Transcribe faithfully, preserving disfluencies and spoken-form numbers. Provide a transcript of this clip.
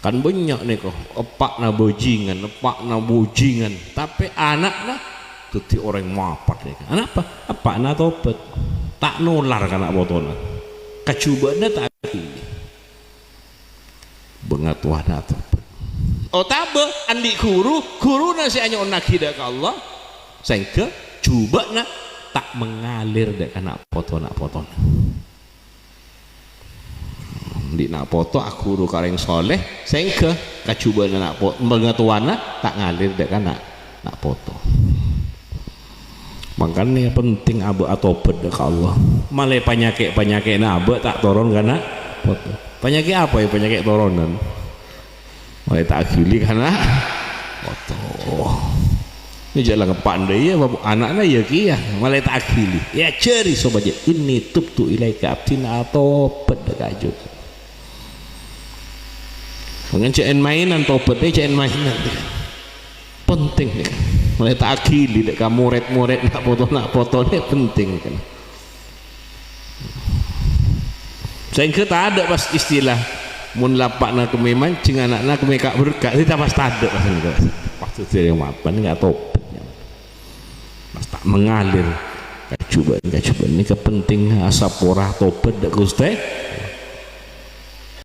Kan bânnya' nèko, eppa'na bhâjingan, eppa'na bhâjingan, tapè ana'na dhâddhi orèng mapat nèko. Anapa? Eppa'na tobhât. Ta' nolar ka ana' potona. Kajhubâ'na ta' aghili. Bângatowana tobhât. Otabâ andi' ghuru, ghuruna sè anyo'onnaghi dâ' ka Allah, sèngghâ jhubâ'na ta' mangalir dâ' ka ana' poto-, ana' potona. Andi' ana' poto aghuru ka orèng soleh, sèngghâ kajhubâ'na ana' po-, bângatowana ta' ngalir dâ' ka ana', ana' poto. Mangkana penting abâ' atobhât dâ' ka Allah. Malè panyakè'-panyakè'na abâ' ta' toron ka ana' poto. Panyakè' apa ya? Panyakè' toronan. Malè ta' aghili ka ana' poto. Ini jhâ' la ngeppa' ndâ' iyâ, ana'na iyâ kèya, malè ta' aghili. Èajhâri sopajâ, "Inni tubtu ilaika," abdhina atobhât dâ' ka Kaju. Mangkana jhâ' en-maènan tobhât, eh, jhâ' en-maènan. Penting nèka. Malè ta' aghili dâ' ka morèd-morèd ana' poto-, ana' poto nè penting nèka. Sèngghâ tadâ' pas istilah, mon lappa'na kemmè manjheng, ana'na kemmè ka'-berka', ta' pas tadâ' pas nèka. Pas dhâddhi mapan nggak tobhât. Pas ta' mangalir. Kajhubâ'ân, kajhubâ'ân nèka penting, asapora tobhât dâ' Ghustè.